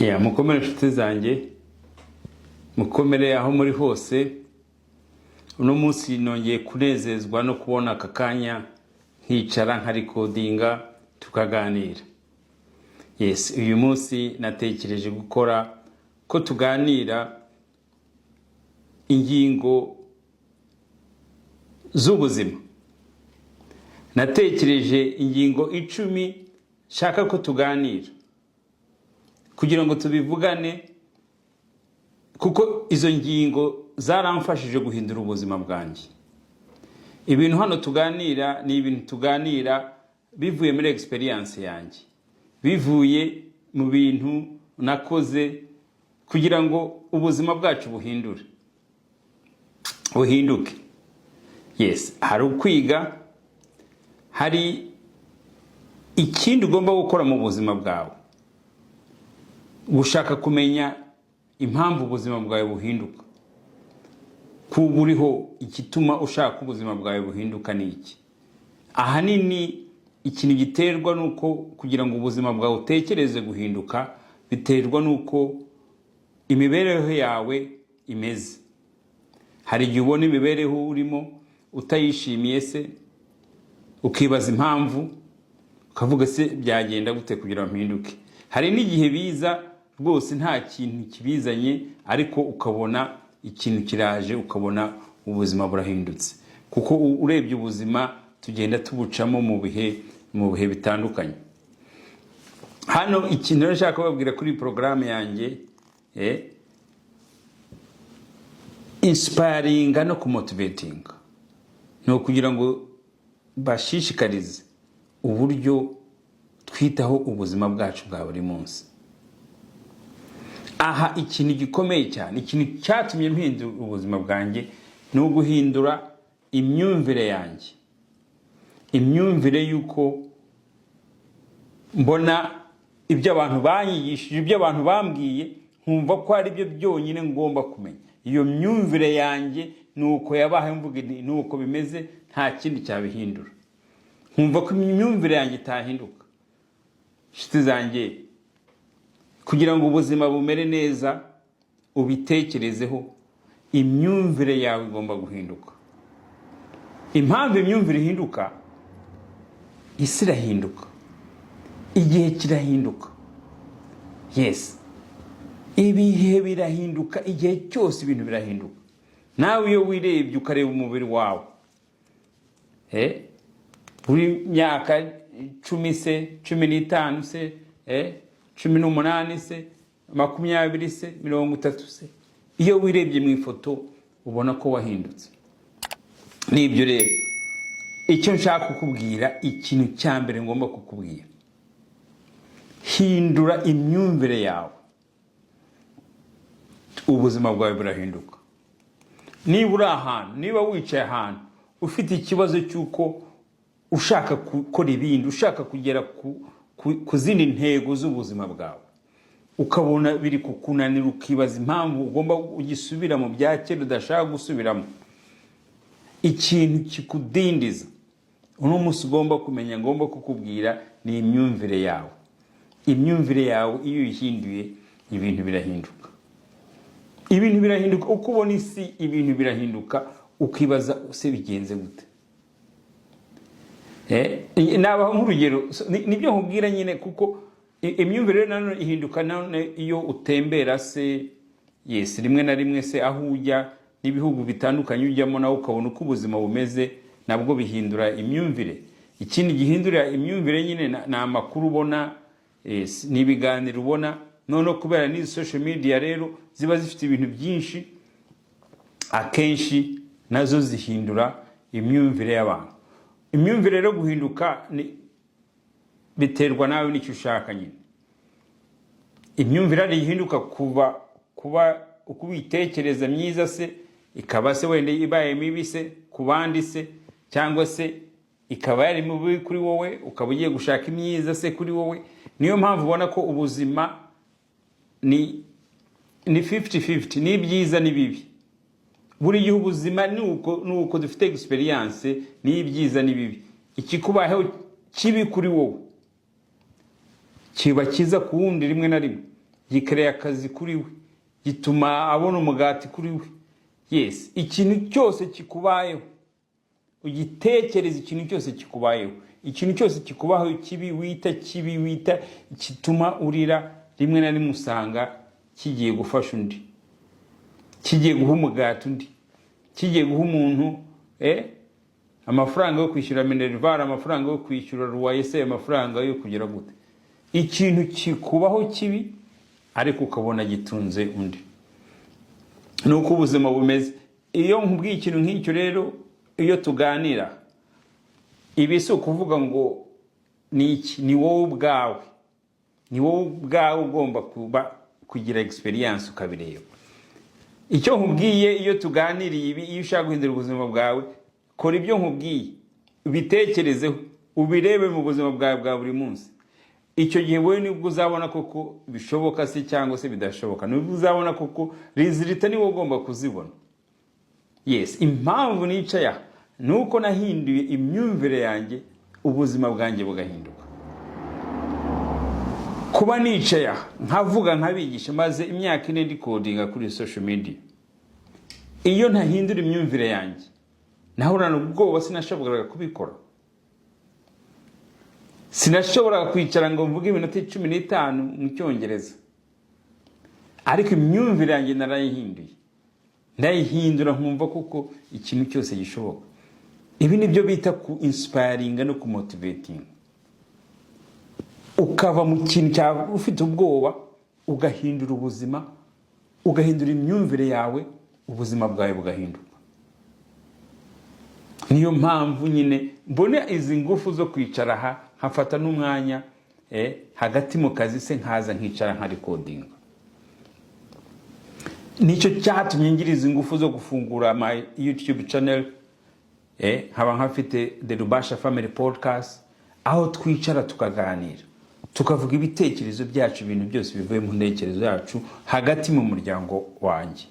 Yeah, mukomere inshuti zanjye, mukomere aho muri hose. Uno munsi nongeye kunezezwa no kubona aka kanya nkicara nkarecordinga tukaganira. Yes, uyu munsi natekereje gukora ko tuganira ingingo z'ubuzima. Natekereje ingingo 10 nshaka ko tuganira kugira ngo tubivugane, kuko izo ngingo zaramfashije guhindura ubuzima bwanjye. Ibintu hano tuganira ni ibintu tuganira bivuye muri experience yanjye, bivuye mu bintu nakoze kugira ngo ubuzima bwacu buhinduke. Yes, hari ukwiga, hari ikindi ugomba gukora mu buzima bwawe, gushaka kumenya impamvu ubuzima bwawe buhinduka. Kuba uriho, igituma ushaka ko ubuzima bwawe buhinduka ni iki? Ahanini ikintu giterwa n'uko kugira ngo ubuzima bwawe utekereze guhinduka biterwa n'uko imibereho yawe imeze. Hari igihe ubona imibereho urimo utayishimiye se, ukibaza impamvu, ukavuga: "Se byagenda gute kugira ngo mpinduke?" Hari n'igihe biza rwose nta kintu kibizanye, ariko ukabona ikintu kiraje, ukabona ubuzima burahindutse, kuko urebye ubuzima tugenda tubucamo mu bihe bitandukanye. Hano ikintu rero nshaka kubabwira kuri porogaramu yanjye, inspiringa no kumotivatinga, ni ukugira ngo bashishikarize uburyo twitaho ubuzima bwacu bwa buri munsi. Aha ikintu gikomeye cyane, ikintu cyatumye mpindura ubuzima bwanjye, ni uguhindura imyumvire yanjye, imyumvire y'uko mbona ibyo abantu banyigishije, ibyo abantu bambwiye, nkumva ko ari byo byonyine ngomba kumenya. Iyo myumvire yanjye ni uko yabaye, mvuga nti ni uko bimeze, nta kindi cyabihindura, nkumva ko imyumvire yanjye itahinduka. Inshuti zanjye, kugira ngo ubuzima bumere neza, ubitekerezeho, imyumvire yawe igomba guhinduka. Impamvu imyumvire ihinduka: isi irahinduka, igihe kirahinduka. Yes, ibihe birahinduka, igihe cyose ibintu birahinduka. Nawe iyo wirebye ukareba umubiri wawe buri myaka 10 se, 15 se, 18 se, 20 se, 30 se, iyo wirebye mu ifoto ubona ko wahindutse. Nibyo rero icyo nshaka kukubwira, ikintu cya mbere ngomba kukubwira: hindura imyumvire yawe, ubuzima bwawe burahinduka. Niba uri ahantu, niba wicaye ahantu ufite ikibazo cy'uko ushaka gukora ibindi, ushaka kugera ku zindi ntego z'ubuzima bwawe, ukabona biri kukunanira, ukibaza impamvu ugomba ugisubira mu bya kera udashaka gusubiramo, ikintu kikudindiza, uno munsi ugomba kumenya, ngomba kukubwira, ni imyumvire yawe. Imyumvire yawe iyo uyihinduye, ibintu birahinduka, ibintu birahinduka. Uko ubona isi, ibintu birahinduka, ukibaza: "Se bigenze gute?" Nabaha nk'urugero, nibyo nkubwira nyine, kuko imyumvire rero nanone ihinduka nanone iyo utembera se. Yes, rimwe na rimwe se aho ujya n'ibihugu bitandukanye ujyamo, nawe ukabona uko ubuzima bumeze, nabwo bihindura imyumvire. Ikindi gihindura imyumvire nyine ni amakuru ubona, ni ibiganiro ubona. Noneho kubera n'izi social media rero ziba zifite ibintu byinshi, akenshi nazo zihindura imyumvire y'abantu. Imyumvire rero guhinduka biterwa nawe n'icyo ushaka nyine. Imyumvire hari ihinduka kuva kuba uko uyitekereza myiza se, ikaba se wenda ibaye mibi se ku bandi se, cyangwa se ikaba yari mibi kuri wowe, ukaba ugiye gushaka imyiza se kuri wowe. Niyo mpamvu ubona ko ubuzima ni 50-50, ni ibyiza n'ibibi. Buri gihe ubuzima ni uko dufite experience, ni ibyiza n'ibibi. Ikikubayeho kibi kuri wowe kiba cyiza ku wundi rimwe na rimwe. Gikereye akazi kuri we, gituma abona umugati kuri we. Yes, ikintu cyose kikubayeho ugitekereza, ikintu cyose kikubayeho, ikintu cyose kikubaho kibi, wita kibi, wita gituma urira, rimwe na rimwe usanga kigiye gufasha undi, kigiye guha umugati undi, kigiye guha umuntu amafaranga yo kwishyura minerval, amafaranga yo kwishyura loyer se, amafaranga yo kugira gute. Ikintu kikubaho kibi, ariko ukabona gitunze undi. Ni uko ubuzima bumeze. Iyo nkubwiye ikintu nk'icyo rero, iyo tuganira ibi, si ukuvuga ngo ni iki, ni wowe ubwawe, ni wowe ubwawe ugomba kuba kugira experience ukabireba. Icyo nkubwiye iyo tuganiriye ibi, iyo ushaka guhindura ubuzima bwawe, kora ibyo nkubwiye, ubitekerezeho, ubirebe mu buzima bwawe bwa buri munsi. Icyo gihe wowe nibwo uzabona koko bishoboka se cyangwa se bidashoboka, nibwo uzabona koko résultat, niwe ugomba kuzibona. Yes, impamvu nicaye aha ni uko nahinduye imyumvire yanjye, ubuzima bwanjye bugahinduka. Kuba nicaye aha nkavuga, nkabigisha, maze imyaka 4 ndirecordinga kuri social media, iyo ntahindura imyumvire yanjye nahorana ubwoba, sinashoboraga kubikora. Sinashoboraga kwicara ngo mvuge iminota 15 mu Cyongereza, ariko imyumvire yanjye narayihinduye, ndayihindura, nkumva kuko ikintu cyose gishoboka. Ibi ni byo bita ku inspiringa no kumotivatinga, ukava mu kintu cyawe ufite ubwoba, ugahindura ubuzima, ugahindura imyumvire yawe, ubuzima bwawe bugahinduka. Niyo mpamvu nyine mbona izi ngufu zo kwicara aha, nkafata n'umwanya hagati mu kazi se, nkaza nkicara nkarecordinga. Nicyo cyatumye ngira izi ngufu zo gufungura my YouTube channel, nkaba nkafite The Rubasha Family Podcast, aho twicara tukaganira, tukavuga ibitekerezo byacu, ibintu byose bivuye mu ntekerezo yacu hagati mu muryango wanjye.